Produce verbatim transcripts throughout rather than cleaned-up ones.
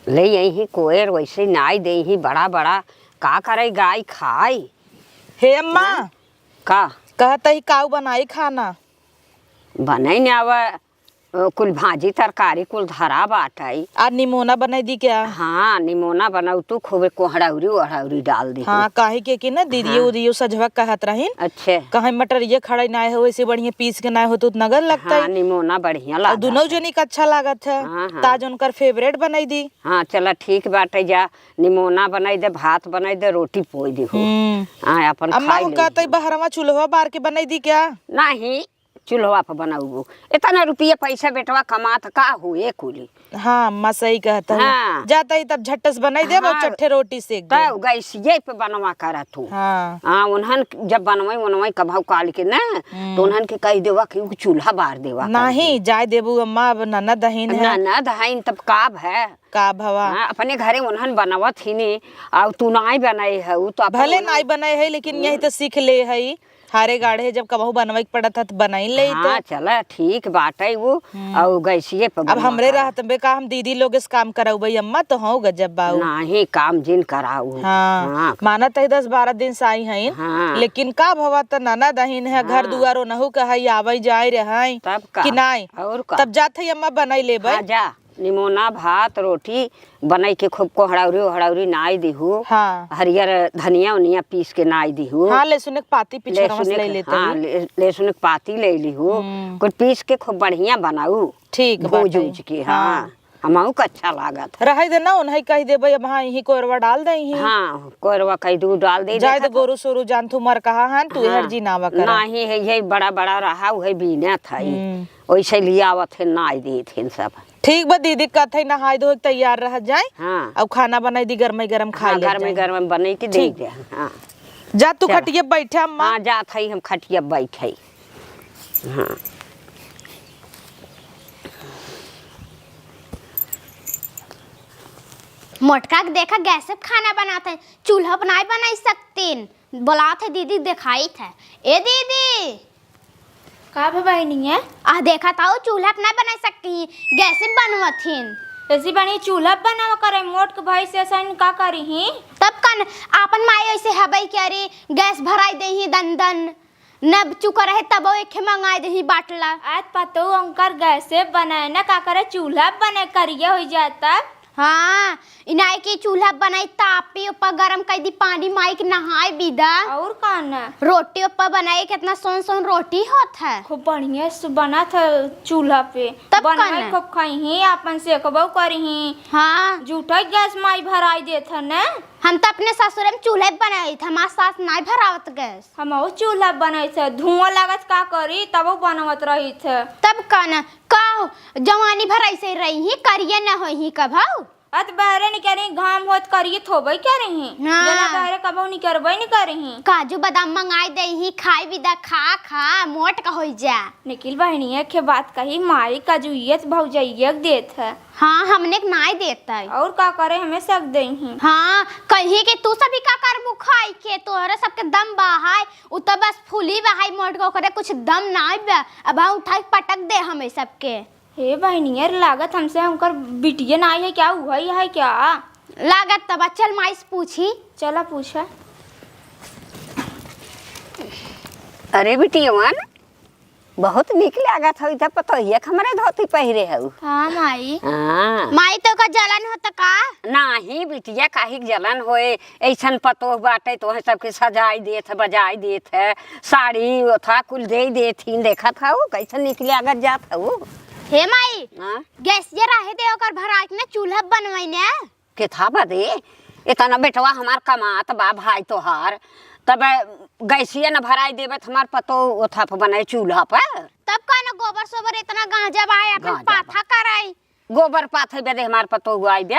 ले यही कोयर वैसे नाई देही बड़ा बड़ा, का करे गाय खाई। हे अम्मा, हाँ? का? कहत ही काऊ बनाई खाना? बने न आवा, अ, कुल भाजी तरकारी कुल धरा बाटई। आ निमोना बनाई दी क्या? हाँ, निमोना बनाऊ तू, खूबे कोहड़ौरी ओहड़ौरी डाल दी। हाँ, काहे के कि ना दीदी हाँ। उदियो सजवा कहत रहिन। अच्छे। कहे मटरिया खड़ाई ना हो, वैसे बढ़िया पीस के ना हो तो नगर लगता हाँ, है। निमोना बढ़िया और लागत दुनों है। जनी का अच्छा लागत है। हाँ, हाँ। ताज उनकर फेवरेट बनाई दी। हाँ, चला ठीक बाटे, जा निमोना बनाई दे, भात बनाई दे, रोटी पोई दी हो। हम्म। हाँ, अपन अब खाई माँ ले। कहते बहरवा चूल्हा बार के बनाई दी क्या? नहीं, चूल्हा पर बनाऊ। इतना रुपया पैसा बेटवा कमात का हो ए कुली? हाँ, अम्मा सही कहत है। हाँ। जाता ही तब झट्ट से बनाई देब और हाँ, चट्ठे रोटी सेक देब। तब गैसिये पे बनवा करत हूँ। हाँ। हाँ, उन्हन जब बनवाई, उनवाई कभाऊ काल के ना, हम्म। तो उन्हन के कह देवा कि उ चूल्हा बार देवा कर नहीं, दे। जाए देबू अम्मा, अब ननद हईन है। ननद हईन तब का भै? का भवा? हाँ, अपने घरे उन्हन बनवत ही नहीं, और तू नाई बनाए है, उ तो अपन भले उन्हन नाई बनाए है, लेकिन यही तो सीख ले है। हारे गाढ़े जब कबहू बनवे के पड़त है, तो बनाई ले तो। हाँ, चला, ठीक बाटे वो, हम्म। और गैसिये पे अब बनवा हमरे का। रहत बे का हम दीदी लोग से काम करउबे अम्मा, तो हौ गजब बाऊ। नाही, काम जिन कराऊ। हाँ, हाँ। मानत है दस बारह दिन से आई हैं, हाँ। लेकिन का भवा त ननद अहिन है, घर हाँ। दुआर ओनहु के है, आवे जाए रहे तब का? कि नाई? और का? तब जात है अम्मा बनाई लेबे। हाँ, जा। निमोना, भात, रोटी बनाई के खूब कोहड़ौरी ओहड़ौरी नाई दिहू। हाँ। हरियर धनिया उनिया पीस के नाई दिहू। हाँ, लहसुन के पाती पिछरवा से लहसुन ले के, लेते हाँ, हैं। ले-, लहसुन के पाती ले लिहू। हम्म। कुल पीस के खूब बढ़िया बनाऊ। ठीक भूज बाटे। उज के, हाँ। हाँ। हमहू के अच्छा लागत है। रहे दे ना, उन्हें कह देबे, अब हाँ, यही कोरवा डाल दे, यही। हाँ, कोरवा कह दू, डाल दे, जाए दे, देखत गोरू सोरू जान तू मर कहा हन, तू हाँ। एहर जी नावा करा। नाही है, ये बड़ा बड़ा रहा, उहे बीनत है। हम्म। ओइसे लियावत है, नाई देत है सब। ठीक बा दीदी, कथई नहाय धोए के तैयार रह जाए। हाँ। अब खाना बनाई दी, गरमे गरम खा हाँ, ले गरमे जाए। गरम बनाई के दे ठीक। दे। हाँ। जा तू चला। खटिया बैठा अम्मा। हाँ, जात हई हम खटिया बैठे। हाँ। मोटका के देखा गैस पे खाना बनात है, चूल्हा पे नाई बनाई सकतीन। बोलात है दीदी, देखाइत है। ए दीदी, का भे बहिनिया? आह, देखा ताऊ, चूल्हा पे ना बना सकती, गैस पे बनवत हिन। ऐसी बनी चूल्हा पे बनावा करे, मोट के भाई से ऐसा का करी ही? तब कन आपन माई ऐसे हबई के, अरे, गैस भराई दे ही दन दन, नब चुका रहे तबो एक मंगाई दे ही बाटला। आज पतो उनकर गैस पे बनाए ना, का करे, चूल्हा पे बने करिए हो जाए तब। हाँ, इनाई के चूल्हा बनाई, तापी, ऊपर गरम कई दी पानी, माई के नहाए बिदा। और का न? रोटी ऊपर बनाई, कितना सोन सोन रोटी होत है। खूब बढ़िया से बनत है चूल्हा पे। तब का बनवाई न? खूब खाई ही, आपन सेकबो करी ही। हाँ। जूठा गैस माई भराई देत है न। हम तो अपने ससुरे में चूल्हे पे बनाई थे, हमार सास नाई भरावत गैस। हमहू चूल्हा बनाई थे, धुआं लागत का करी, तबो बनवत रही थे। तब का न? का हो, जवानी भर ऐसे ही रही ही, करिए न होई ही कभऊ। अत बहरे निकरी, घाम होत करिए थोबई करी ही। हाँ। जना बहरे कबहू निकरबई न करी ही। काजू बादाम मंगाई दे ही, खाई बिदा, खा खा, मोट का होई जा। निखिल बहिनिया के बात कही, माई काजू ये त भौजैया के देत है। हाँ, हमने के नाई देत है। और का करे, हमें सक दे ही। हाँ, कही कि तू सभी का करबू खाई के, तोहरे सबके दम बा है, उ त बस फूली बा है मोट का, ओकरे कुछ दम नाई बा, अब हम उठा के पटक दे हमें सबके। हे बहिनिया, लागत हमसे उनकर बिटिया नाई है क्या, उहई है क्या? लागत तब चल माई से पूछी। चला पूछा। अरे बिटियवन, बहुत नीक लागत हौ, इधर पतोहिया के हमरे धोती पहिरे हौ। हाँ माई। हाँ। माई तो का जलन होता का? नाही बिटिया, काहे के जलन होए, ऐसन पतोह बाटे, तोहे सबके सजाई देत है, बजाई देत है, साड़ी ओथा कुल दे देत ही, देखत हऊ, कैसन निकले अगर जात हऊ। हे माई, हाँ? गैस जे रहे दे, ओकर भरा के ना चूल्हा बनवाई ने। के था बदे, इतना बेटवा हमार कमात बा, भाई तोहार, तब गैसिया न भराई देबे, त हमार पतोह ओथा पे बनाए चूल्हा पे। तब का न गोबर सोबर इतना गांजा बा, अपन गांजा बा। पाथा कराई। गोबर पाथे बदे हमार पतोह आई बे,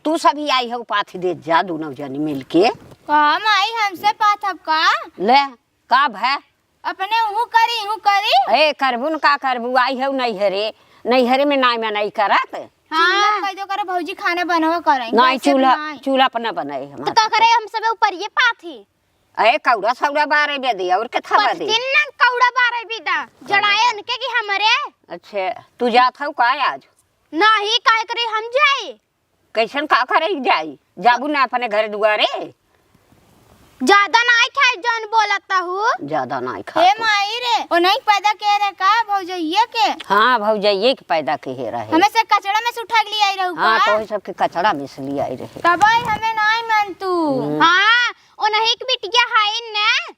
तू सभी आई हो पाथी देत जा, दोनों जनी मिलके। का माई, हमसे पाथब का? ले, का भै? अपने उहू करी, इहू करी। ए, करबू न का करबू, आई हो नैहरे, नैहरे में नाई में नाई करत। हाँ। चूल्हा पे कह दो करे, भौजी खाना बनवा करे। नाई, गैस पे चूल्हा, नाई। चूल्हा पर ना बनाए हम। तो का करे, हम सबे ऊपर ये पाथी। ए, कौड़ा सौड़ा बारे बे दे, और के था बे दे? पत्तिन ना कौड़ा बारे बे दा, जड़ाए उनके कि हमरे। अच्छे, तू जात हऊ का आज? नाही, काय करे हम जाई? कैसन का करे जाई? जाबू ना अपने घर दुआरे? ज्यादा नाई खाई जौन बोलत हू। ज्यादा नाई खा हे तू। माई रे, ओ नहीं पैदा के रे का भौजइये के? हाँ, भौजइये के पैदा के हे रहे। हमें से कचड़ा में से उठा के ले आई रहू हाँ, का? तो ही सबके कचड़ा में से ले आई रहे। तब आई हमें नाई मन तू। हम्म। हाँ, ओ नहीं के बिटिया है न।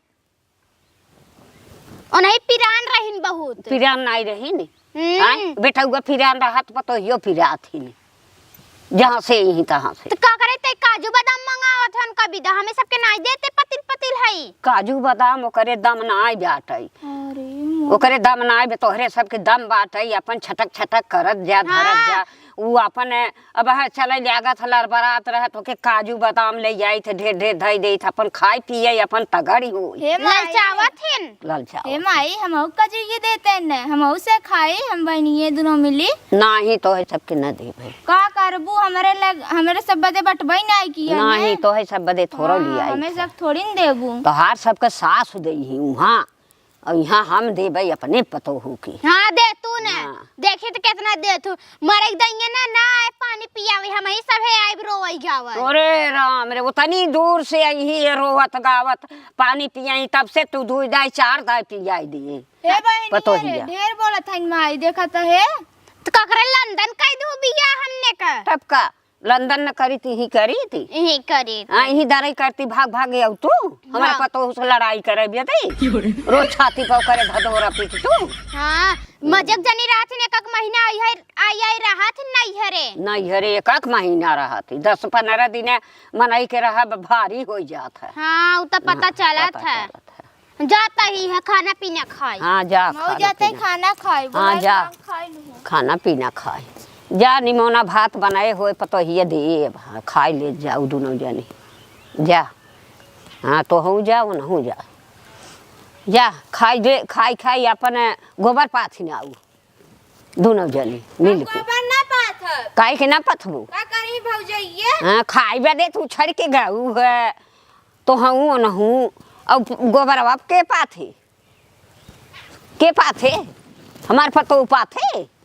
ओनही पिरान रहिन बहुत। पिरान नाई रहिन। हम्म। आय, बेटउआ पिरान रहत, पतोहियो पिरात हिन। जहाँ से यहीं तहाँ से। त का करे ते काजू बादाम मंगावत हन कभी दा, हमें सबके नाई देते पतिल पतिल हई। काजू बादाम ओकरे दम नाई बाटई। अरे मोर। ओकरे दम नाई बे, तोहरे सबके दम बाटई, अपन छटक छटक करत जा, धरत हाँ। जा। उ अपन अब है चले लागत ह, लड़बड़ात रहत, ओके काजू बादाम ले जाइत, ढेर ढेर धई देइत, अपन खाई पिए, अपन तगड़ी होई। हे माई। ललचावत हिन। ललचावत हे माई, हमहू काजू ये देते न, हमहू से खाई, हम बहनिये दुनो मिली। नाही, तोहे सबके न देबे। का करबू, हमरे लग, हमरे सब बदे बटबई नाही किया नाही, ने। तोहे सब बदे थोड़ो हाँ, लियाई हमें थे। सब थोड़ी न देबू। तोहार सबके सास देई ही उहाँ। अउर इहाँ हम देबै अपने पतोहू के। हाँ, दे तू ना। हाँ। देखी त केतना दे तू। मरे के दइये ना, ना आए पानी पियावे, हमही सभे आइब रोवै गावै। अरे राम रे, ओतनी दूर से अइही रोवत गावत, पानी पियाई, तब से तू दुइ दाई चार दाई पियाई दिए। हे बहिनी, पतोहिया। अरे ढेर बोलत हइन माई, देखत हे। त ककरे लंदन कइ दू बियाह हमने का। तब का? लंदन न करी ती, इही करी ती। इही करी ती। हाँ, इही दरई करती, भाग भाग आऊ तू। हमरा हाँ। पतोहू से लड़ाई करे बिया ती। क्यों रे? रोज छाती पर करे धदोरा पीट तू। हाँ, मजक जनी रहत ही, एक एक महीना आई है, आई आई रहत ही नैहरे। नैहरे एक एक महीना रहत ही, दस पन्द्रह दिन मनई के रहा भारी हो जात है। हाँ, उ त पता हाँ, चलत पता है। चलत है। जाता ही है खाना पीना खाई। हाँ, जा, मऊ खाना जाते ही पीना। खाना खाई, हाँ, बोला जा। हम खाई नहीं। खाना पीना खाई। जा, निमोना भात बनाए होए, पतोहिए देब, हाँ, खाई ले जाऊ दुनो जनी। जा। हाँ, तोहू जा, ओनहू जा। जा, खाई दे, खाई, खाई अपन गोबर पाथी ना आऊ। दुनो जनी मिल के। गोबर ना पाथब। काहे के ना पथबू? का करी भौजइया? हाँ, खाई बदे तू छड़ के गऊ है। तोहू ओनहू, अउ गोबरवा के पाथे? के पाथे? हमार पतोहू पाथे?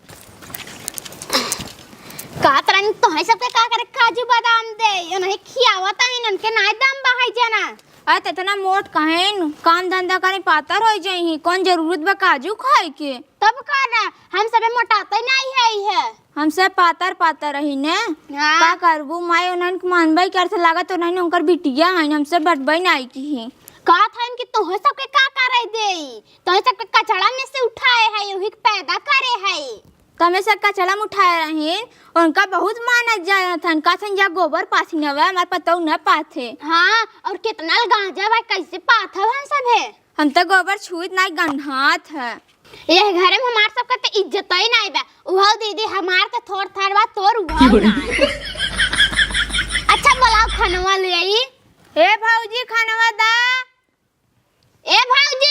कहत रहनी तोहरे सबके का करे काजू बादाम दे, ओनही खियावत ही, इनके नाय दाम बहाई जाना। अरे त इतना मोट कहेन, काम धंधा करे पातर होइ जाई, कौन जरूरत बा काजू खाए के? तब का ना, हम सबे मोटाते नाई है, है। हम सब पातर पातर रही ने। हाँ। का करबू, माई ओनहन के मानबई करत लागत, ओनहन उनकर बिटिया हइन, हम सब बटबई नाई की ही। कहत हइन कि तोहे सबके का करे देई, तोहे सबके कचड़ा में से उठाए है, उही के पैदा करे है। त हमें सब कचड़ा में उठाए रहीन, उनका बहुत मानत जानत हन, कहत हन जा गोबर पाथी न हवे, हमार पतोहू न पाथे। हाँ, और कितना गांजा बा, कैसे पाथब हम सभे? हम त गोबर छुइत नाई गन्हात है। यह घरे में हमार सबके त इज्जतई नाई बा। उहौ दीदी हमार त थोर थार बा, तोर उहौ ना। अच्छा बोलाओ खानवा ले आई। ए भौजी खानवा दा। ए भौजी।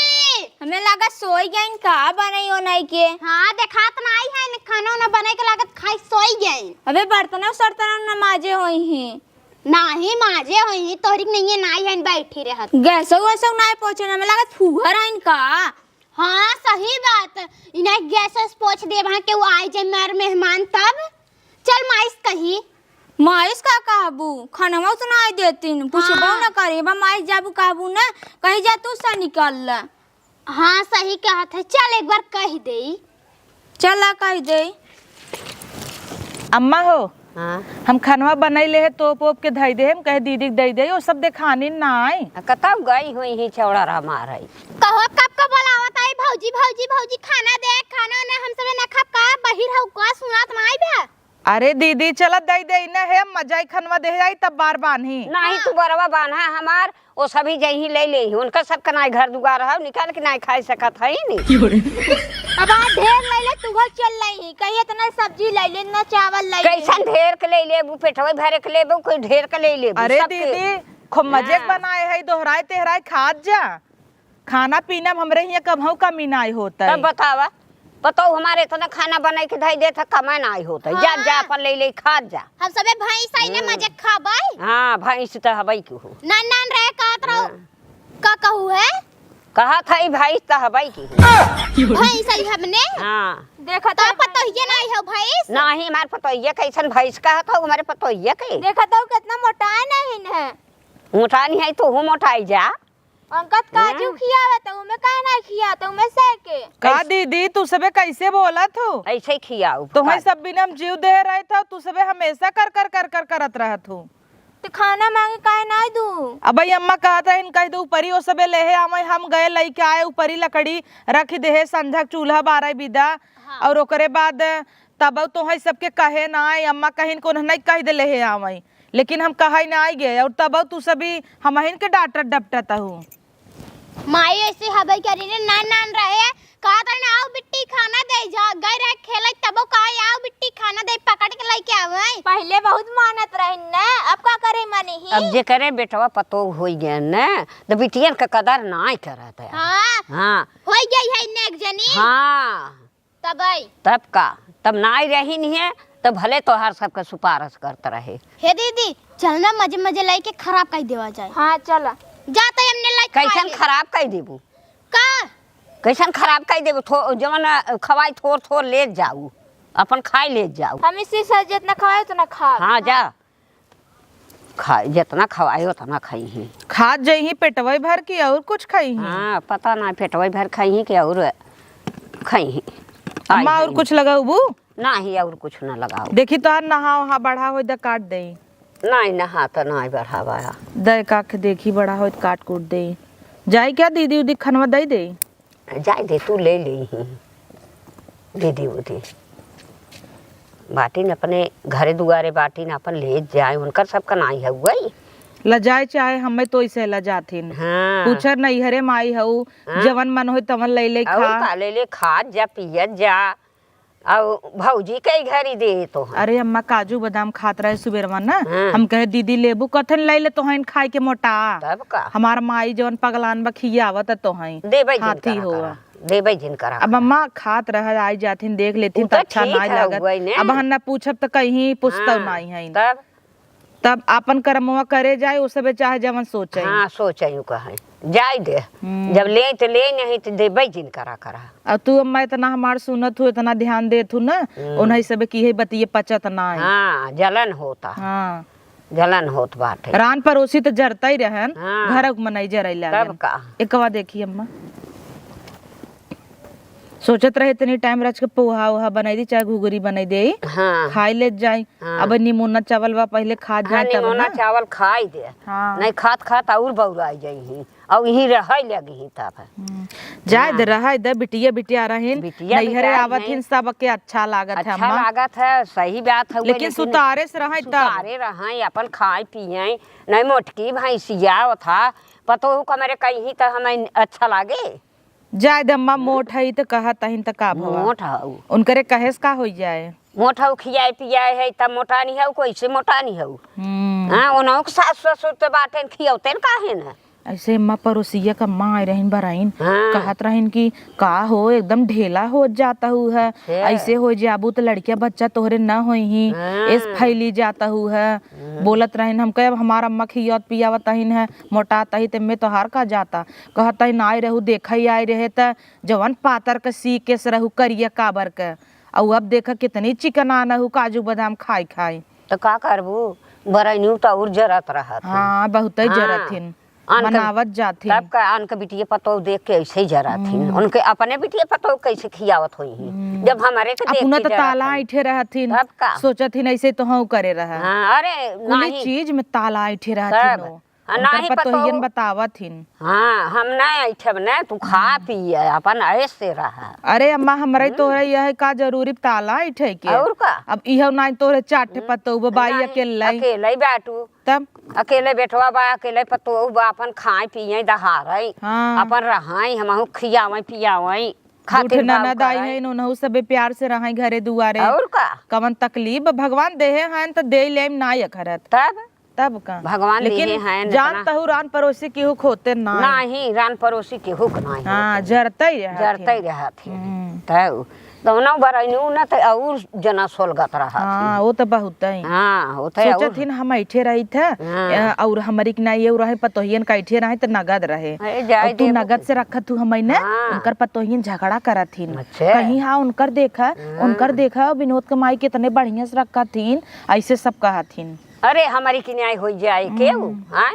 हमें लागत सोई गइन का बनई ओनई के। हाँ देखात नाई है न खाना ओना बनई के लागत खाई सोई गइन। अबे बर्तनौ सर्तनौ न माजे होई ही। नाही माजे होई ही, तोहरी के नइये नाई है बैठी रहत। गैसौ वैसौ नाई पोछे न, हमें लागत फुहर आइन का। हाँ, सही बात। इन्हें गैस वैस पोछ देब हाँ, केहू आइ जाए मर मेहमान तब। चल माइस कही। माइस का कहबू? खनवा तो ना आइ देतिन, पूछबो हाँ। ना करे। बा माइस जाबू कहबू ना, कही जा तू से निकल ले। हाँ, सही कहत है। चल एक बार कहि देई। चला कहि देई। अम्मा हो, हाँ। हम खनवा बनई लेहे, तोप ओप के धई देहे, हम कहे दीदी के दई देई, ओ सब देखानी नाई। आ, कतौ गई होइहीं, छौड़ा रहा मार है। कहो, कब को बोलावत आई, "भौजी, भौजी, भौजी, खाना दे, खाना ओना हम सबे ना खाब का, बहिर हौ का, सुनात नाई बे?" अरे दीदी, चला दई देई ना, हे मजाई खनवा देहे आई, तब बार बान्ही। नाही, हाँ। तू बरवा बान्हा हमार, ओ सभी जइहीं लइ लेइहीं, उनका सबका नाई घर दुआर हौ, निकाल के नाई खाइ सकत हई नी। अब आ ढेर लइ ले, तू घर चल लइहीं, कहीं इतना सब्जी लइ ले, ना चावल लइ ले। कैसन ढेर के लइ लेबू, पेटवे भरे के लेबू, कोई ढेर के लइ लेबू, अरे सबके। दीदी, खूब मजे के हाँ। बनाए है, दोहराए तेहराए खात जा। खाना पीना में हमरे हियाँ कबहूँ कमी नाई होत है। तब बतावा, पतोहू हमारे इतना खाना बनाई के धई देत है, कमाए नाई होत है। जा, हाँ। जा, अपन लइ लइ खात जा। हम सबे भैंस आई ना हम्म। मजे खाबै। हाँ, भैंस त हबै के हो। नान नान रहे कहत रहो। हाँ। का कहू है? कहत हई भैंस त हबई की। भैंस हई हमने? हाँ। देखत तो हई पतोहिए नाहीं हउ भैंस? नाहीं, हमार पतोहिए कइसन भैंस कहत हउ, हमारे पतोहिए के। देखत हउ केतना मोटाए नाहीं है। मोटाए नाहीं है, तू हूँ मोटाई जा। अंकत काजू हैं? खियावत हउ, उमे काहे नाहीं खियावत हउ, उमे से के? का कैसे? दीदी, तू सबे कइसे बोलत हउ? अइसे ही खियाउ। तोहई सब बिना हम जीव देहे रहत हउ, तू सबे हमेसा कर कर कर कर करत रहत हउ। त खाना माँगे काहे नाहीं दू? अबइ अम्मा कहत रहिन, कहि दे ऊपरी ओ सबे लेहे आवइ, हम गए लइके आए, ऊपरी लकड़ी रखि देहे, संझक चूल्हा बारइ बिदा। हाँ। अउर ओकरे बाद तबउ तोहई सबके कहे नाहीं, अम्मा कहिन, कोनो नाहीं कहि दे लेहे आवइ, लेकिन हम कहइ नाहीं गए, अउर तबउ तू सबी हमहिन के डाँटत डपटत हउ। माई अइसे हबइ करी रे, नान नान रहे, कहत रहे, "आओ बिट्टी खाना दे जा।" गइ रहे खेलइ, तबउ कहे, "आओ बिट्टी खाना दे, पकड़ के लइके आवइ।" पहिले बहुत मानत रहिन न, अब का करे मानी ही? अब जेकरे बेटवा पतोह होइ गए न, त बिटियन क कदर नाहीं करत है। हाँ। हाँ। होइ गइ है नेक जनी। हाँ। तबइ। तब का? तब नाहीं रहिन है, त भले तोहार सबके सुपारस करत रहे। हे दीदी, चल ना मजे मजे लइके खराब कइ देवा जाए। हाँ, चल। जा त हमने लइके कइसन खाए ले। खराब कइ देबू? का? कइसन खराब कइ देबू? थो-, जवन, अ, खवाई थोर थोर लेत जाउ, अपन खाइ लेत जाउ। हम इसी से जितना खवाए उतना खा। हाँ, जा। खाए, जेतना खवाए ओतना खइहीं। खात जइहीं पेटवइ भर कि अउर कुछ खइहीं? हाँ, पता नाहीं पेटवइ भर खइहीं कि अउर खइहीं। अम्मा, अउर कुछ लगउबू? नाहीं, अउर कुछ न लगाउ। देखी तोहार नहा वहा बढ़ा होइ त काट देई। नाहीं, नहा त नाहीं बढ़ावा। दे का के देखी बढ़ा होइ त काट कूट देई। जाई का दीदी उदी खनवा दइ देई? जाए दे, तू ले लेइहीं, दीदी उदी। बाटिन अपने घरे दुआरे बाटिन, अपन लेत जाए, उनकर सबका नाहीं हउवइ। लजाए चाहे हमें तो इसे लजाथिन। हाँ। पूछर नइहरे माई हउ, हाँ। जवन मन होइ तवन लइ लइ अउर खा। का ले ले, खात जा, पियत जा। अउ भौजी के घरी दे तो। अरे अम्मा, काजू बादाम खात रहे सुबेरवा ना, हाँ। हम कहे, "दीदी लेबू?" कथन, "लइ ले, तोहइन खाइ के मोटा।" तब का? हमार माई जवन पगलान बा, खियावत तोहइन। देबै जिन हाथी करा होआ। करा। देबै जिन करा अब करा। अम्मा खात रह, आई जाथिन, देख लेथिन उ त त अच्छा ठीक नाहीं है, लागत। उहै ने। अब हम ना पूछब त कहीं पूछतउ हाँ, नाहीं है। तब? तब आपन करमवा करे जाए, ओ सबे चाहे जवन सोचइ। हाँ, सोचइ उ कहइ। जाए दे। हम्म। जब लेइ त लेइ, नहीं त देबै जिन करा करा। अउ तू अम्मा एतना हमार सुनत हू, एतना ध्यान देत हू ना, हम्म। ओनही सबे किहे बतिये पचत नाहीं। हाँ, जलन होता। हाँ। जलन होत बाटे। रान परोसी त जरतइ रहन, हाँ। घरक मनई जरइ लागन। तब का? एकवा देखी अम्मा। सोचत रहे इतनी टाइम रच के पोहा ओहा बनाइ दी, चाहे घुघरी बनाइ देई, हाँ। खाइ लेत जाई। हाँ। अब निमोना चावल बा, पहिले खात हाँ, जाए तब निमोना ना। चावल खाइ दे। हाँ। नहीं खात खात अउर बउराइ जइहीं, अउ इहीं रहइ लगिहीं तब। हम्म। जाए दे, हाँ। रहइ दे, बिटिया बिटिया रहिन, बिटिया नइहरे बिटिया आवत नहीं। हिन, सबके अच्छा लागत है अच्छा अम्मा। लागत है, सही बात है, लेकिन लेकिन सुतारे से रहइ तब। सुतारे रहइ, अपन खाइ पियइ, नहीं मोटकी भैंसिया ओथा, पतोहू का मेरे कहीं त हमें अच्छा लागे। जाए दे अम्मा, मोट हई त कहत हइन त का भवा? मोट हऊ। उनकरे कहे से का होइ जाए? मोट हऊ, खियाए पियाए है त मोटानी हऊ, कैसे मोटानी हऊ? हम्म। हाँ, ओनहू के सास ससुर त बाटेन, खियौतेन काहे न? ऐसे अम्मा परोसिया क अम्मा आए रहिन बराइन, हाँ। कहत रहिन कि का हो एकदम ढेला होत जात हऊ है, अच्छा। ऐसे होइ जाबू त लड़किया बच्चा तोहरे न होइहीं, हाँ। एस फैली जात हऊ है। हम्म। बोलत रहिन, हम कहे, "अब हमार अम्मा खियावत पियावत अहिन है, मोटात अही, तेमे तोहार का जाता?" कहत अहिन, "आए रहू, देखइ आए रहे त जवन पातर क सी केस रहू, करिया काबर क, अउ अब देखा कितनी चिकनान हू, काजू बादाम खाइ खाइ।" त का करबू, बरैनियो त अउर जरत रहत हिन। हाँ, बहुतै हाँ। जरत हिन। अनके मनावत जात हिन। तब का अनके बिटिया पतोह देख के ऐसे ही जरत हिन। हम्म। उनके अपने बिटिया पतोह कैसे खियावत होइहीं? हम्म। जब हमरे के देख अपना के तो जरत ताला हिन। ऐंठे रहत हिन। तब का? सोचत हिन ऐसे तो हूँ करे रहा। हाँ, अरे, कुली नाही। चीज में ताला ऐंठे रहत हिन तब। वो। हाँ, उनकर नाही पतोहियन पतोह। बतावत हिन। हाँ, हम ना ऐंठब ना, तू खा हम्म। पिए, अपन ऐसे रहा। अरे अम्मा, हमरे हम्म। तोहरे यह का जरूरी ताला ऐंठे के? और का? अब इहो नाही तोहरे चार ठे हम्म। पतोह बा, बाई नाही, अकेले। अकेले बाटू। तब? अकेले बेटवा बा, अकेले पतोह बा, अपन खाए पिए दहाड़े, हाँ। अपन रहाई, हमहू खियावे पियावे, खातिर दू ठे भाव ननद आई करे। हैं, उनहू सबे प्यार से रहाई घरे दुआरे। और का? कवन तकलीफ, भगवान देहे हैं त दे लेम ना अखरत। तब? तब का? भगवान लेकिन देहे हैं जान इतना। तहु रान परोसी केहू खोते ना। नाही, रान परोसी केहू के नाही हाँ, होते। जरते ही रहत जरते ही हैं। रहत हैं। हम्म। तब तौनो बरैनू न त और जना सोलगत रहत हाँ, ही। वो तो बहुत है। हाँ, वो तो सोचत और ही न हम ऐठे रही थे, हाँ। अ, और हमरी के नाई ये रहे, पतोहियन का ऐठे रहे तो नगद रहे। अरे, जाए और तू देबू। नगद से रखत हूँ हम ने, हाँ। उनकर पतोहियन झगड़ा करत ही। अच्छा। कहीं हाँ, उनकर देखा, हाँ। उनकर देखा, विनोद के माई कितने बढ़िया से रखत ही, ऐसे सब कहत ही। अरे, हमरी के नाई हो जाए केहू, हम्म। हाँ?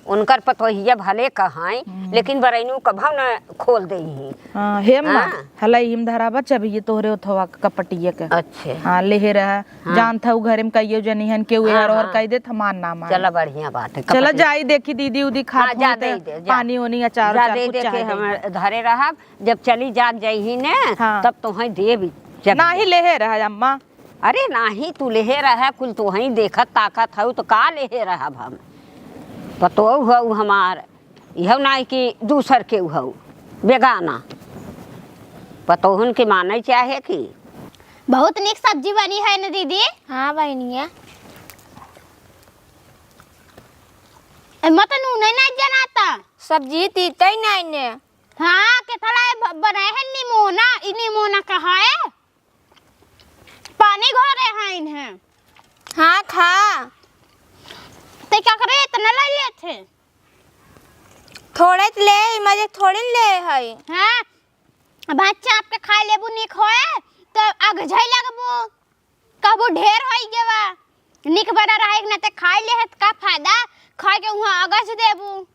उनकर पतोहिया भले कहाई, हम्म। लेकिन बरैनू कभौ न खोल देई ही। हाँ, हे अम्मा, हाँ। हलाई हिम धरावा चबिये तोहरे ओथवा के कपटिया के। अच्छे। हाँ, लेहे रहा। हाँ। जानत हऊ घरे में कइयो जनी हन, केहू हाँ, एहर ओहर हाँ। कहि देत, हमार नाम आए। चला, बढ़िया बात है, चला कपटिया। जाई, देखी दीदी उदी खात हाँ, जा होई त दे, दे, जा। पानी ओनी अचार जा उचार दे, कुछ दे चाह के दे। हम धरे रहब, जब चली जाग जाई ही ने, हाँ। तब तोहई देबी। जब नाही लेहे रहा अम्मा। अरे नाही, तू लेहे रहा, कुल तोहई देखत ताकत हऊ, तो का लेहे रहब हम? पतोहू हऊ हमार, इहउ नाही कि दूसर केहू हऊ, बेगाना। पतोहन के माने चाहे कि। बहुत नीक सब्जी बनी है न दीदी? हाँ बहिनिया। एमा तो नूने नाही जनाता। सब्जी तीतई नाही ने। हाँ, के थोड़ा ब-, बनाए है निमोना, ई निमोना कहा है? पानी घोरे हैं इन्हें। हाँ, खा। ते का करे, इतना लाई लेत है? थोड़े त ले, मजे थोड़े ले है। हाँ, भात चाप के खाए लेबू निक होए, तो अगझे लगबू। कहबू ढेर होई गेवा। निक बड़ा रहे ना ते खाए ले है, त का फायदा? खाए के उहाँ अगझ देबू।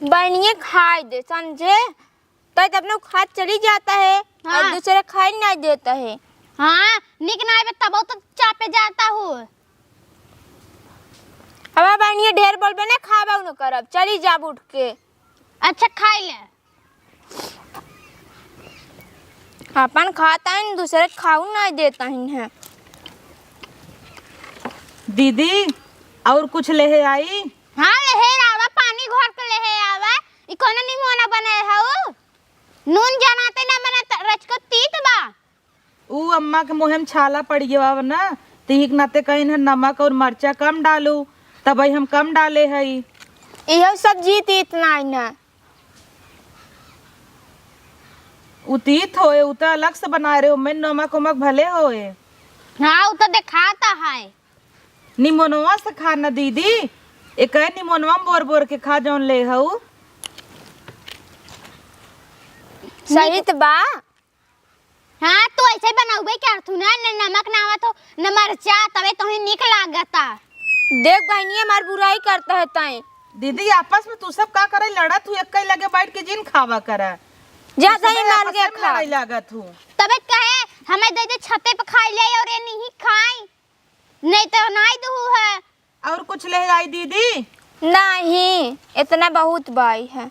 बनिए खाए दे, समझे? तो अपने खात चली जाता है और हाँ। दूसरे खाए नहीं देता है। हाँ, निक ना आवे तब तो चापे जाता हूँ। अब बनिए ढेर बोलबे ना, खाबा न करब, चली जाब उठ के। अच्छा, खाई ले। अपन खाता है, दूसरे खाऊ ना देता है। दीदी, और कुछ लेहे आई? हाँ, लेहे आवा, पानी घोर के लेहे आवा। ई कौन निमोना बने हऊ? नून जनाते ना बने त-, रचको तीत बा। ऊ अम्मा के मुँहे में छाला पड़ गया बा ना, त इही के नाते कहिन है नमक और मरचा कम डालू, तबई हम कम डाले हई। इहो सब्जी तीत नाई ना। ऊ तीत होए, ऊ त अलग से बनाए रहे, ओमे नमक उमक भले होए। हाँ, ऊ त देखाता है। निमोनवा से खा ना दीदी, एक निमोनवा में बोर बोर के खा जौन ले हऊ। सही त बा। हाँ, तू ऐसे बनउबे करथू ना, न नमक ना आवत हो, न मरचा, तबे तोहे नीक लागता। देख बहिनी, हमार बुराई करता है तैं। दीदी, आपस में तू सब का करे लड़त हू, एक्के लगे बैठ के जिन खावा करा। जा तू सब सही मान के आपस में खा। लड़ाई लागत हू। तबे कहे, हमें दे दे छते पे खाई ले और ये नहीं खाई। नहीं तो नाई दुहू है। और कुछ ले आई दीदी? नहीं, इतना बहुत बाई है।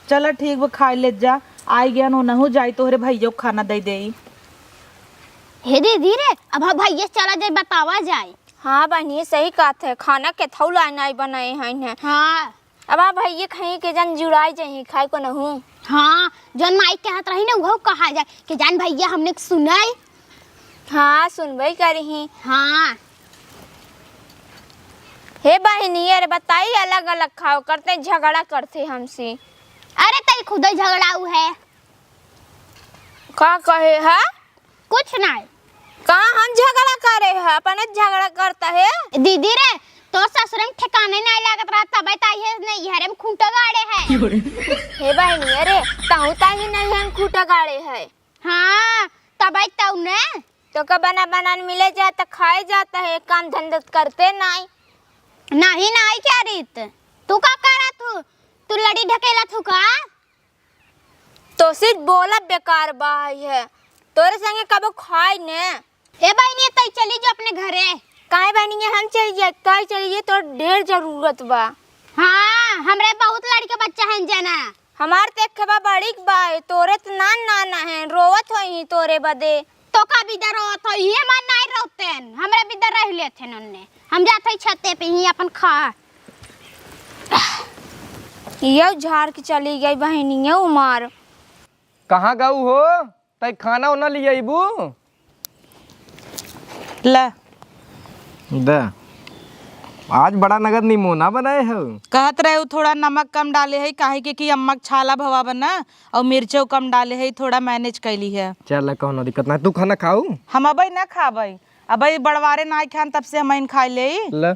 चला ठीक बा, खाई ले जा। आई गया नो नहु जाई, तोहरे भैया को खाना दे देई। हे दीदी रे, अब हम भैया से चला जाए, बतावा जाए। हाँ बहिनी, सही कहत है, खाना के थौला नहीं बनाए हैं इन्हें। हाँ। अब आप भैया कहीं के जन जुड़ाई जाही, खाए को नहू। हाँ, जौन माई कहत रही ना, उहो कहा जाए कि जान भैया हमने के सुनाई। हाँ, सुनबे करी। हाँ। हे बहिनी, अरे बताई, अलग अलग खाओ करते, झगड़ा करते हमसे। अरे, तई खुदे झगड़ाऊ है। का कहे है? कुछ नहीं। कहाँ हम झगड़ा करे है? अपने झगड़ा करता है। दीदी रे, तोर ससुरे में ठिकाने नहीं लागत रहा, तबे ताई है नैहरे में खूंटा गाड़े है। हे बहिनी, अरे, तहु ताई नैहरे में खूंटा गाड़े है। हाँ, तबे तऊ ने। तो का बना बना मिले जाए तो खाए जाता है, काम धंधा करते नहीं। नहीं, नहीं क्या रीत? तू का करत हू? तू लड़ी ढकेलत हू का? तो सिर्फ बोला बेकार बाई है, तोरे संगे कबो खाई ने। ए बहिनी, तई चली जो अपने घरे। काहे बहिनी, हम चली जाए, काहे चली जाए, तोर ढेर जरूरत बा। हाँ, हमरे बहुत लड़के बच्चा हैं जना। हमार त एक बा बड़ी बा, तोरे त नान नान है, रोवत होई तोरे बदे। तो का बिदा रोवत होई, ये हमार नाई रोतेन, हमरे बिदा रह लेतेन उनने। हम जात हई छते पे ही अपन खा। यो झाड़ के चली गई बहिनी, यो मार। कहाँ गऊ हो? तै खाना ओना लियाइबू? ला। दा। आज बड़ा नगद निमोना बनाए हो। कहत रहे उ थोड़ा नमक कम डाले है, काहे के कि अम्मा के छाला भवा बना और मिर्चो कम डाले है, थोड़ा manage कैली है। चल, कौनो दिक्कत ना, तू खाना खाऊ? हम अबे ना खाबे, अबे बड़वारे ना खान तब से हम इन खाए ले। ले।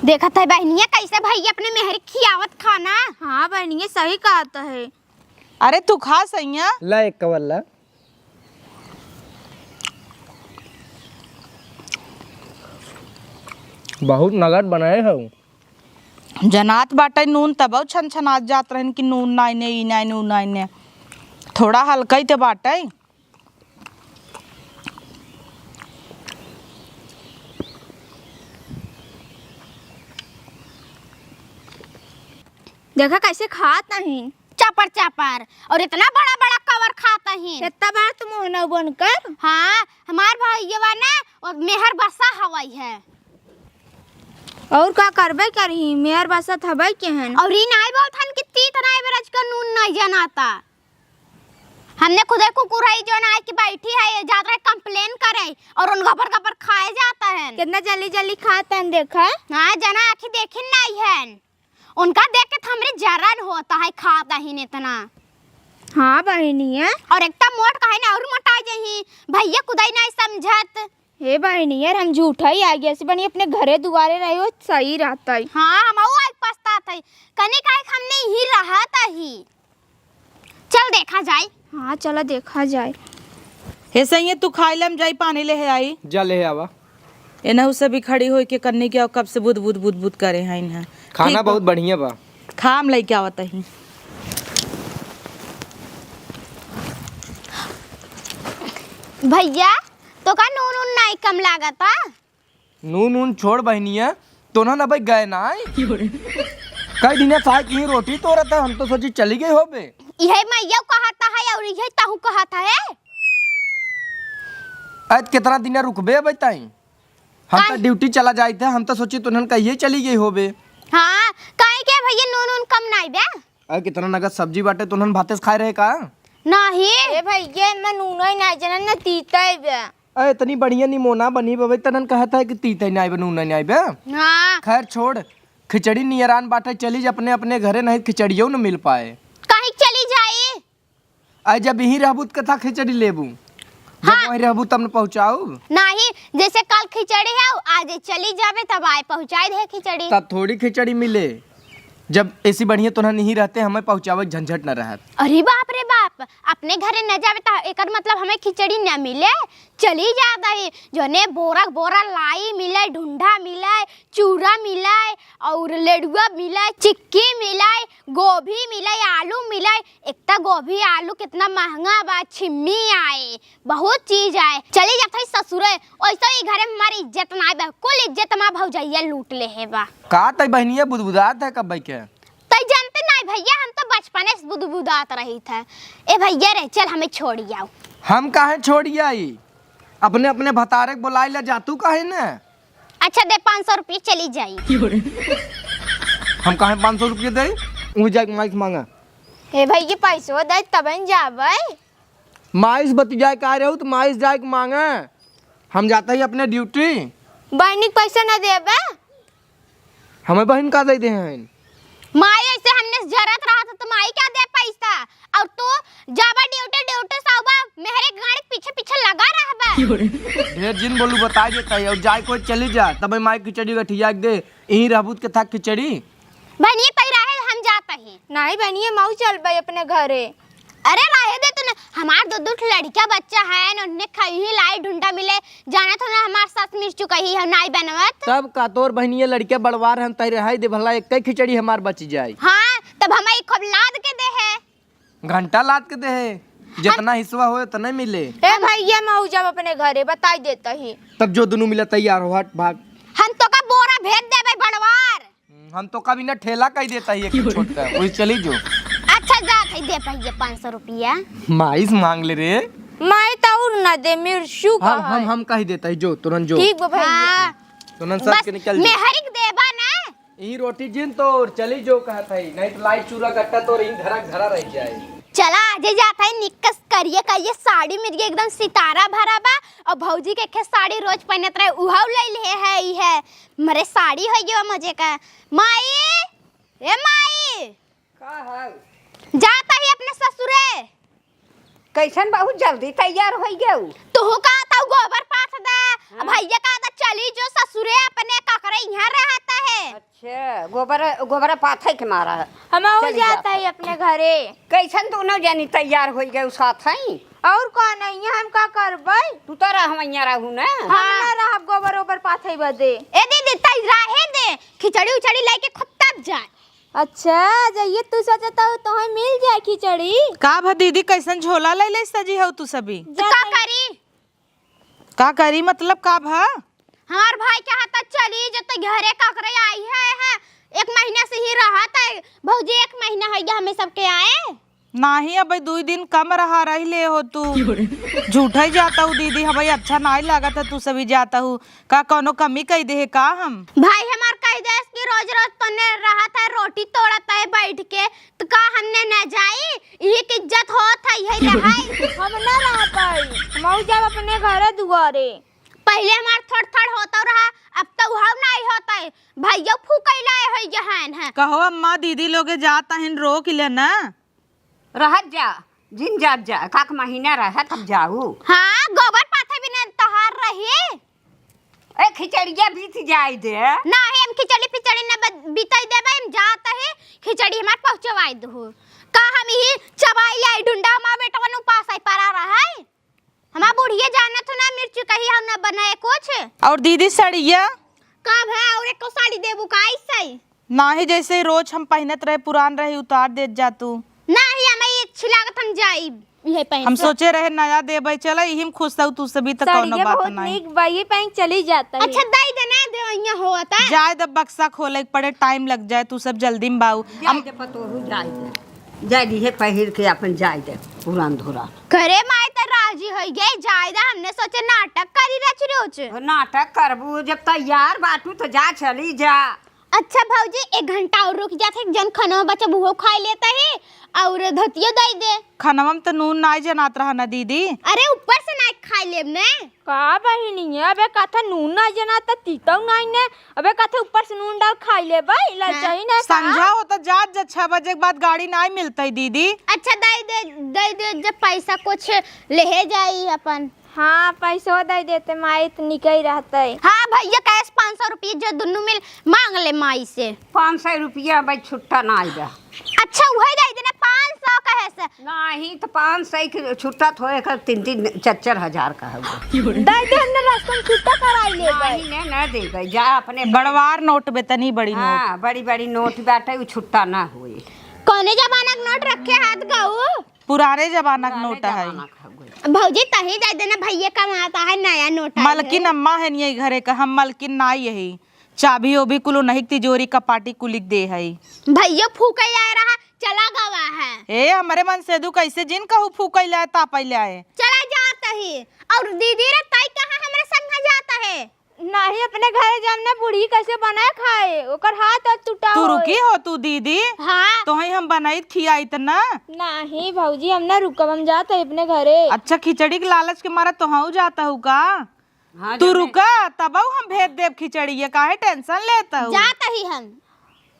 देखत है बहनिया कैसे भैया अपने मेहर खियावत खाना। हाँ बहनिया सही कहत है। अरे तू खा सैया। ला एक कवर ला। बहुत नगद बनाए हो। जनात बाटे नून तबौ छन छनात जात रहन कि नून नाइने, ई नाइने, ऊ नाइने। थोड़ा हल्का ही तो बाटे। देखा कैसे खात नहीं। चपर चपर, और इतना बड़ा बड़ा कवर खात ही। इतना बड़ा तो मोहना बनकर। हाँ, हमार भैया ना, वो मेहर बसा हवाई है। और का करबे करही, मेहर बसा थबे के हन। और ई नाई बोलथन कि तीत नाई बरज का नून नाई जनाता। हमने खुदे कुकुर है जो ना आके बैठी है, ये जात रहे complain करे और उन गबर गबर खाए जाता है। कितना जल्दी जल्दी खात हन देखा। हाँ, जना आँखी देखिन नाई है। उनका देख के तो हमरे जरन होता है, खात ही इतना। हाँ बहिनी है। और एक तो मोट कहे ना और मोटा जही, भैया खुदाई नहीं समझत। हे बहिनी यार, हम झूठा ही आ गया, से बनी अपने घरे दुआरे रहे हो, सही रहता है। हाँ, हम आऊ आज पछतात है, कनी काहे हमने ही रहत ही। चल देखा जाए। हाँ, चला देखा जाए। हे सैया, तू खाई ले, हम जाई पानी ले हे आई। जा ले हे आवा। एनहु से भी खड़ी होई के कन्नी के, कब से बुद बुद बुद बुद करे हैं इन्हें। खाना ठीक बा। बहुत बढ़िया बा। खाम लइके आवत ही। भैया, तो का नून उन नाई कम लागता? नून उन छोड़ बहिनिया, तोनहन अबे गए नाई। कई दिना साय की रोटी तोरत है, हम तो सोची चली गई होबे। इहे मैया कहता है और इहे तहु कहता है। आज कितना दिना रुकबे अबे ताई? हम तो काहे? Duty चला जाइत है, हम तो सोची तुनहन कहिए चली गई होबे। हाँ, काहे के भैया नून उन कम नाई बे? अरे कितना नगद सब्जी बाटे, तुनहन भाते से खाए रहे का? नहीं। ए भैया, मैं नूनो ही नाई जाना, न तीता ही बे। अरे इतनी बढ़िया निमोना बनी बे, तनन कहत है कि तीता ही नाई बे, नून नाई बे। हाँ। खैर छोड़, खिचड़ी नियरान बाटे, चली जा अपने अपने घरे, नहीं खिचड़ियों न मिल पाए। काहे चली जाई? अरे जब यहीं रहबू त कथा खिचड़ी लेबू, जब हाँ। वहीं रहबू तब न पहुँचाऊ। नहीं, जैसे कल खिचड़ी है, आज चली जाबे तब आए पहुँचाई दे खिचड़ी। तब थोड़ी खिचड़ी मिले, जब ऐसी बढ़िया तोहन यहीं रहते हमें पहुँचावे के झंझट न रहत। अरे बाप रे बाप, अपने घरे न जाबे त एकर मतलब हमें खिचड़ी न मिले। चली जात ही, जोने बोरा बोरा लाई मिले, ढूंढा मिले, चूरा मिले, और लेडुआ मिले, चिक्की मिले, गोभी मिले, आलू मिले। एक त गोभी आलू कितना महंगा बा, छिम्मी आए, बहुत चीज आए। चली जात ही ससुरे, ओइसे ही घरे में हमारी इज्जत ना आए बा, कुल इज्जत हमार भौजैया लूट ले हे बा। का तई बहनिया बुदबुदात है कब्बे के? तई जानते नाई भैया, हम तो बचपने से बुदबुदात रही थे। ए भैया रे, चल हमें छोड़ी आओ। हम काहे छोड़ी आई? अपने अपने भतारे के बोलाई ला जातू काहे न? अच्छा दे पाँच सौ रुपये चली जाई। हम काहे पाँच सौ रुपये दे? वही जाके माई से मांगा। ए भैया पैसो दे तबे न जाबे। माई से बतियाए का रहू तो माई से जाए के मांगे। हम जाते ही अपने duty। बहनी के पैसा न देबे? हमें बहन का दे दे हैं? माई ऐसे हमने जरत रहा था तो माई क्या दे पैसा? और तू जाबा duty, duty से आबा मेहरे गाड़ी के पीछे पीछे लगा रहबा। ढेर जिन बोलू बता देता है, और जाए कोई चली जा, तब माई खिचड़ी गठिया के दे, यहीं रहबू के था खिचड़ी। बहनिए पै रहे हम जात ही। नहीं बहनिए, मऊ चलबे अपने घरे। अरे रहे दे तूने, हमार दो दो ठो लड़का बच्चा है न, उन्हें खई ही लाई ढूंढा मिले, जाना था ना हमार सास मिर्चू कही है नाई बनवत। तब का तोर बहनिए लड़का बड़वार हम तय रहाई दे, भला एक खिचड़ी हमार बच जाए। हाँ, तब हम एक खूब लाद के दे है। घंटा लाद के दे है, जितना हिस्सा होए उतना मिले। ए भैया, मऊ जब अपने घरे बताई देता ही। तब जो दोनों मिला तैयार हो, हट भाग। हम तो का बोरा भेज देबे बड़वार। हम तो का बिना ठेला कह देता ही एक छोटका, वही चली जो। अच्छा जात है, दे पहिए पाँच सौ रुपया। माई से मांग ले रे। माई तो और ना दे, मिर्चू का हम, हम, है। हम कह देता ही जो, तुरंत जो। ठीक बा भैया। हाँ। तुरंत सच बस के निकल जो। मेहरिक देबा ना। यही रोटी जिन तो और चली जो कहत है, नहीं तो लाई चूरा कट्टा तो यही धरा धरा रह जाए। चला, आजे जात है, निक्कस करिए करिए साड़ी मिल गई, एकदम सितारा भरा बा। और भौजी के खे साड़ी रोज पहनत रहे, उहाऊ ले ले है, ई है, मरे साड़ी हो गयो मजे का। माई, ए माई, का है? जात ही अपने ससुरे। कैसन बहुत जल्दी तैयार हो गयो? तुहू का तऊ गोबर पाथ दे, हाँ। भैया का तो चली जो ससुरे अपने ककरे यहाँ रहता है। अच्छा, गोबर, गोबर पाथे के मारा है। हम और चली जाता जाता है। है अपने घरे। कैसन दोनों जनी तैयार हो गए साथ हैं? और कौन है? यहाँ हम का करबै? तू तो रह, वहीं रहू ना। हम हाँ। ना रहब गोबर ओबर पाथे बदे। ए दीदी, तई रहे दे, खिचड़ी उचड़ी लेके खुद तब जाए। अच्छा, जइए तू सोचता हो, तोहे मिल जाए खिचड़ी। का भा दीदी, कैसन झोला ले ले सजी हो तू सभी? तो का करी? का करी मतलब का भा? हमार भाई कहा था चली, जब तक घरे ककरे आई है, है, एक महीना से ही रहत है। भौजी, एक महीना हो गया हमें सबके आए। नाही, अब दुई दिन कम रहा रही ले हो तू। झूठा ही जाता हूँ दीदी, हमें अच्छा नाही लागत है तू सभी जाता हूँ। का कौनो कमी कह दे है का हम? भाई हमार कह दे कि रोज रोज तोने रहत है, रोटी तोड़त है बैठ के, तो का हमने न जाई? यही की इज्जत होत है, यही रहाई। हम ना रह पाई, हम जाब अपने घरे दुआरे। पहले हमार थोड़ थोड़ होता रहा, अब तो उहाव नहीं होता है। भैया फूकैला है जहान है। कहो अम्मा, दीदी लोगे जात हन, रोक ले ना। रहत जा, जिन जात जा, काक महीना रहे तब जाऊ। हाँ, गोबर पाथे बिना तहार रही। ए, खिचड़िया बीत जाए दे। नाही, हम खिचड़ी पिचड़ी न ब-, बिताई देबे, हम जात ही खिचड़ी हमार पहुँचवाई दहु। का हम ही चबाई लाई ढुंडा, हमार बेटवन उपास आई परा रहा है। हमार बुढ़िया जानत हो ना, मिर्ची कही हम ना बनाए कुछ। और दीदी सड़िया? का भा, और एको साड़ी देबू का ऐसे? नाही, जैसे रोज हम पहिनत रहे, पुरान रही, उतार देत जा तू। नाही, हमें ये अच्छी लागत, हम जाई, ये पहन हम के। सोचे रहे नया देबै, चला, यही में खुश रहू तू सभी, तो कौनो साड़िया बात बहुत नाही। नीक बा, ये पहन चली जाता है। अच्छा, दई दे ना, दे, यहाँ होता। जाए द, बक्सा खोले के पड़े, टाइम लग जाए, तू सब जल्दी में बाऊ। जाए हम दे पतोहू, जाए दे। जाए दी है पहिर के अपन जाए दे, पुरान धुरान। करे माई त राजी होई गई, जाए दे, हमने सोचे नाटक करी रच रोच। नाटक करबू, जब तैयार बाटू तो जा, चली जा। अच्छा भौजी, एक घंटा और रुक जाते, जन खनवा बचब उहो खाई लेता है और धोतियो दई दे। खनवा में तो नून नाई जनात रहा ना दीदी। अरे ऊपर से नाई खाई लेब ने। का बहिनी, अबे कथा नून नाई जनात, तीतौ नाई ने, अबे कथा ऊपर से नून डाल खाई लेबै, ललचाई ने का? संझा होता जात जा, छह बजे के बाद गाड़ी नाई मिलतै दीदी। अच्छा दई दे, दई दे जब पैसा कुछ लेहे जाई अपन। हाँ, पैसो दे देते माई, त निकई रहते। हाँ भैया, कैश पाँच सौ रुपये जो दुनू मिल मांग ले माई से। पाँच सौ रुपया भाई छुट्टा ना आइबा। अच्छा, उहे दे देना पाँच सौ कहे से। नहीं, तो पाँच सौ के छुट्टा थोड़े कर, तीन तीन, चार चार हजार का है वो। दे दे, हमने रास्ता में छुट्टा कराई ले भाई। नहीं, नहीं, नहीं दे भाई, जा अपने बड़वार नोट बे, तनी बड़ी नोट। हाँ, बड़ी बड़ी नोट बाटे, वो छुट्टा ना हुए। कौने जमाना के नोट रखे हाथ का वो? पुराने जमाना के पुराने नोट है। जमाना के हउवे। भौजी, तही दे देना, भैया कमाता है, नया नोट आइल है। मलकिन अम्मा है नहीं घरे का, हम मलकिन नाई यही। चाबी ओबी कुल नहीं, तिजोरी कपाटी कुलिक दे है। भैया फूके आए रहा, चला गवा है। ए, हमरे मन से दू कैसे जिन कहू फूके लाए, तापे लाए। चला जात ही। और दीदी रे, ताई कहाँ हमरे संग जाता है? नाही, अपने घरे जाम ना, बूढ़ी कैसे बनाए खाए, ओकर हाथ और टूटा तू होए। रुकी हो तू दीदी? हाँ। तोहई हम बनाइत खियाइत ना। नाही भौजी, हम ना रुकब, हम जात है अपने घरे। अच्छा, खिचड़ी के लालच के मारा तोहऊ जात हऊ का? हाँ, तू जाते। रुका, तबऊ हम भेज देब खिचड़ी, ये काहे टेंशन लेत हऊ? जात ही हम।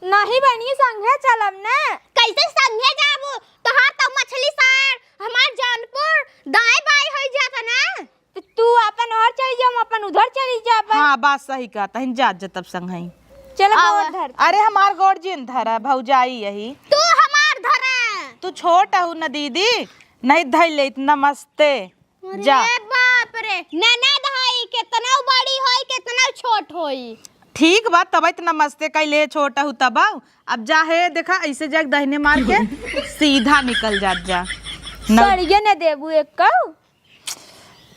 नाही बहिनी, संगे चलब ना। कैसे संगे जाबू? तोहार तो मछली शहर, हमार जौनपुर, दाएं बाएं होई जाता ना। तो तू अपन ओर चली जा, हम अपन उधर चली जाबे। हाँ, बात सही कहा, तहिन जात जा तब संगही। चलो, आवा। गोड़ धर। अरे, हमार गोड़ जिन धरा, भौजाई यही। तू हमार धरा। तू छोट हऊ न दीदी, नहीं धइले इतना मस्ते। अरे जा। बाप रे, ननद हई, केतना बड़ी होई, केतना छोट होई। ठीक बा, तब इतना मस्ते कैले, छोट हऊ तब। अब जा है, देखा, ऐसे जाके दाहिने मार के सीधा निकल जात जा। न- सड़िया न देबू एक कऊ?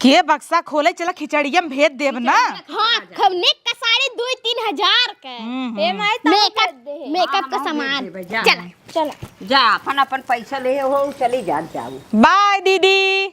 के बक्सा खोले, चला खिचड़िया में भेज देब ना। हाँ, खौने का साड़ी दो तीन हजार के। हम्म, हम्म। ए माई, तो मेकअप, भेज दे। मेकअप का हाँ, सामान। भेज देबे, जा। चला। चला। जा, अपन, अपन पैसा ले हो, चली जा, जाओ। बाय दीदी।